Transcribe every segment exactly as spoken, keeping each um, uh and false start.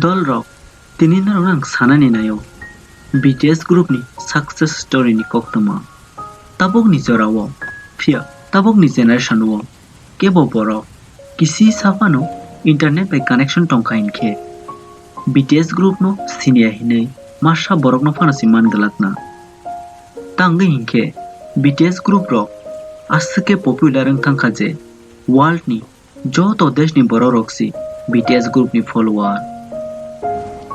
Dolrok, tini norokno ang sanani naio B T S group ni success story ni koktwma. Tabukni jorao, phiya tabukni generation o kebo borok kisi saphano internet bai connection tongkha hinkhe B T S group no siniya hinwi masa borokno phano se man glakna. Tangwi hinkhe B T S group rok aswk khe popular wng thangkha je world ni joto deshni borok rok se B T S group ni follower.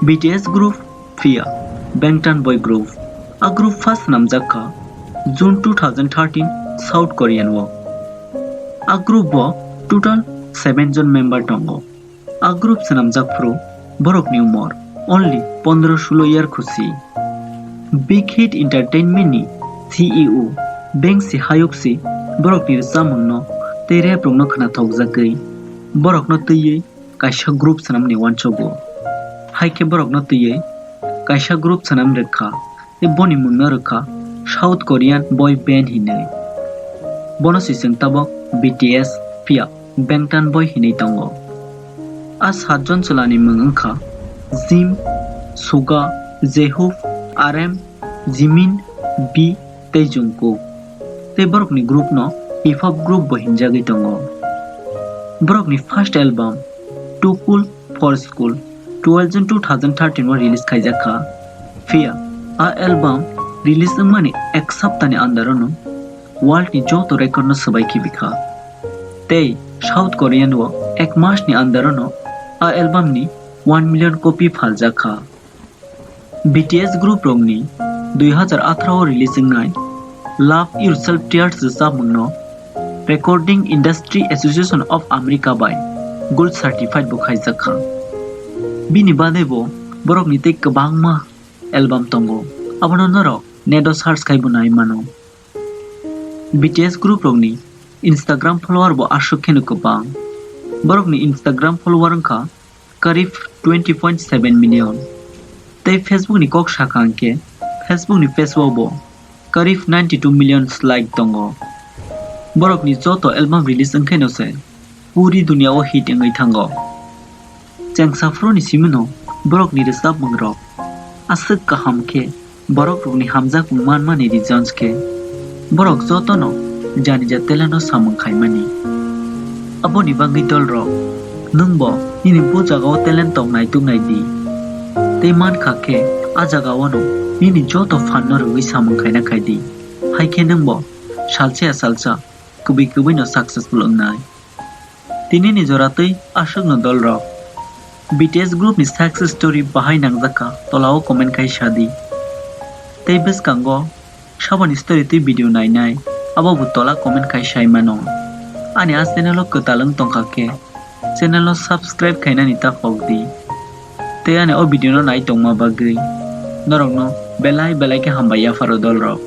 B T S group phiya Bangtan Boy group. A group first swnamjak kha June two thousand thirteen South Korean o. A group o total seven jon member tongo. A group swnamjak phuru borokni umor only pondro sulo year khusi. Big Hit Entertainment ni C E O Bengsi Hayuk se borokni rwchapmungno tei rap rokno khwnathokjagwi borokno twiwi kaisa group swnamni uansugo. Hai khe borokno twiwi kaisa group swnam rwkha tei boni mungno rwkha South Korean boy band hinwi. Bono se chwng tabok B T S phiya Bangtan Boy hinwi tongo. A satjon chwlani mung wngkha Jim, Suga, Jehoop, R M, Jimin, B tei Jungkook. Tei borokni group no hip hop group bo hinjagwi tongo. Borokni first album Too Cool for School twelve June two thousand thirteen o release khaijak kha. Phiya a album release wngmani ek saptani andaro no world ni joto record no swbai khibi kha. Tei South Korean o ek mas ni andaro no a album ni one million copy phaljak kha. B T S group rokni dui hazar atharo o release wngnai Love Yourself Tears rwchapmungno Recording Industry Association of America bai Gold certified bo khaijak kha. Bini bade bo borokni tei kwbangma album tongo, abono norok net o search khai bo nai mano. B T S group rokni Instagram follower bo aswk kheno kwbang. Borokni Instagram follower wngkha karib twenty point seven million. Tei Facebook ni kok sakha hwnkhe Facebook ni page o bo karib ninety two million like tongo. Borokni joto album release wngkheno se puri dunia o hit wngwi thango. Chengsaphuru ni simi no borokni rwchapmung rok aswk kaham khe borok rokni hamjakmung manmani reasons khe borok jotono janija talent o samung khaimani. Aboni bagwi dol rok, nwng bo nini bo jaga o talent tong naituk nai di. Tei mankha khe a jaga o no nini joto phan no rwgwi samung khaina khai di. Hai khe nwng bo salsa ya salsa kubui kubui no successful wngnai. Tini ni jora twi aswk no dol rok. B T S group ni success story bahai nangjak kha tola o comment khai sa di. Tei bwskango saboni story twi video nainai abo bo tola comment khai sai mano. Ani a channel o kwtal wng tongkha khe channel no subscribe khainani ta phok di. Tei ani o video no nai tongma bagwi norokno belai belai khe hambai yapharo dol rok.